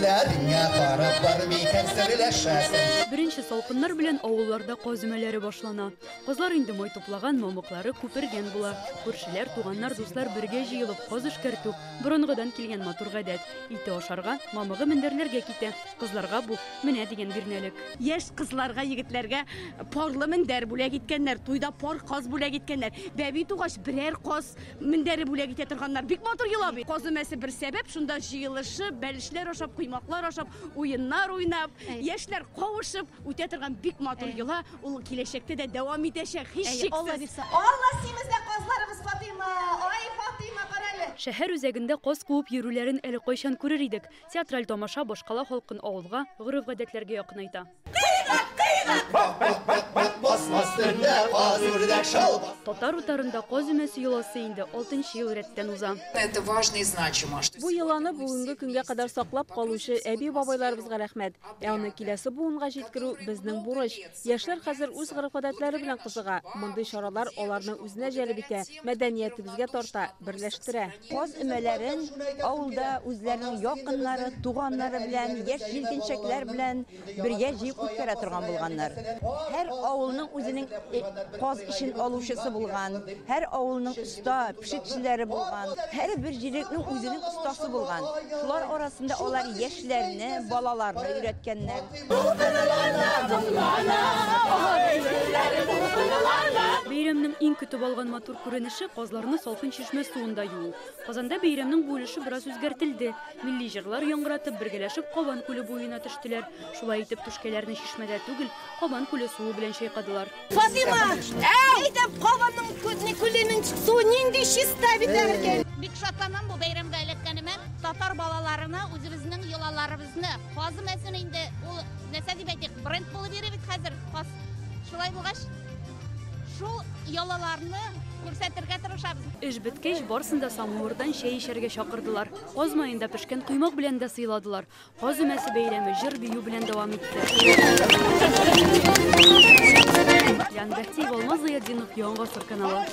Күзләреңә карап бар микән серләшәсең. Беренче салкыннар белән авылларда каз өмәләре башлана. Казлар инде май туплаган, мамыклары күпергән була. Күршеләр, туганнар, дуслар бергә җыелып каз эшкәртү борынгыдан килгән матур гадәт. Ите ашарга, мамыгы мендәрләргә китә. Кызларга бу менә дигән бирнәлек. Яшь кызларга, егетләргә парлы мендәр бүләк иткәннәр, туйда пар каз бүләк иткәннәр. Бәби тугач, берәр каз мендәре бүләк итә торганнар. Бик матур йола бит. Каз өмәсе бер сәбәп, шунда җыелышып, бәлешләр ашап, коймаклар ашап, уеннар уйнап, яшьләр кавышып үтә торган бик матур йола. Ул киләчәктә дә дәвам итәчәк, һичшиксез. Алла симездә казларыбыз, Фатыйма! Ай, Фатыйма, карале! Шәһәр үзәгендә каз куып йөрүләрен әле кайчан күрер идек. Театраль тамаша башкала халкын авылга, гореф-гадәтләргә якынайта. Татар утарында каз өмәсе йоласы инде алтынчы ел рәттән уза. Это важно и значимо. Бу йоланы бүгенге көнгә кадәр саклап калучы әби-бабайларыбызга рәхмәт. Ә аны киләсе буынга җиткерү безнең бурыч. Яшьләр хәзер үз гореф-гадәтләре белән кызыга. Мондый чаралар аларны үзенә җәлеп итә, мәдәниятебезгә тарта, берләштерә. Каз өмәләрен авылда үзләренең якыннары, туганнары белән, яшь җилкенчәкләр белән бергә җыеп үткәрә торган булганнар. Һәр авылның үзенең каз эшен алучысы булган, һәр авылның оста пешекчеләре булган, һәрбер җирлекнең үзенең остасы булган. Шулар арасында алар яшьләрне, балаларны өйрәткәннәр. Бәйрәмнең иң көтеп алган матур күренеше казларны салкын чишмә суында юу. Казанда бәйрәмнең бу өлеше бераз үзгәртелде. Милли җырлар яңгыратып, бергәләшеп Кабан күле буена төштеләр. Шулай итеп, түшкәләрне чишмәдә түгел, Кабан күле суы белән чайкадылар. Фатыйма! Әйтәм, Кабанның күленең суы нинди чиста бит әбекәй. Бик шатланам бу бәйрәмгә эләккәнемә. Татар балаларына үзебезнең йолаларыбызны, каз өмәсен инде ул нәрсә дип әйтик, бренд булып йөри бит хәзер каз. Шулай булгач, шул йолаларны күрсәтергә тырышабыз. Эш беткәч, барысын да самавырдан чәй эчәргә чакырдылар. Каз маенда пешкән коймак белән дә сыйладылар. Каз өмәсе бәйрәме җыр-бию белән дәвам итте. Лиана Бәхтиева, Алмаз Зыятдинов, Яңа Гасыр каналы.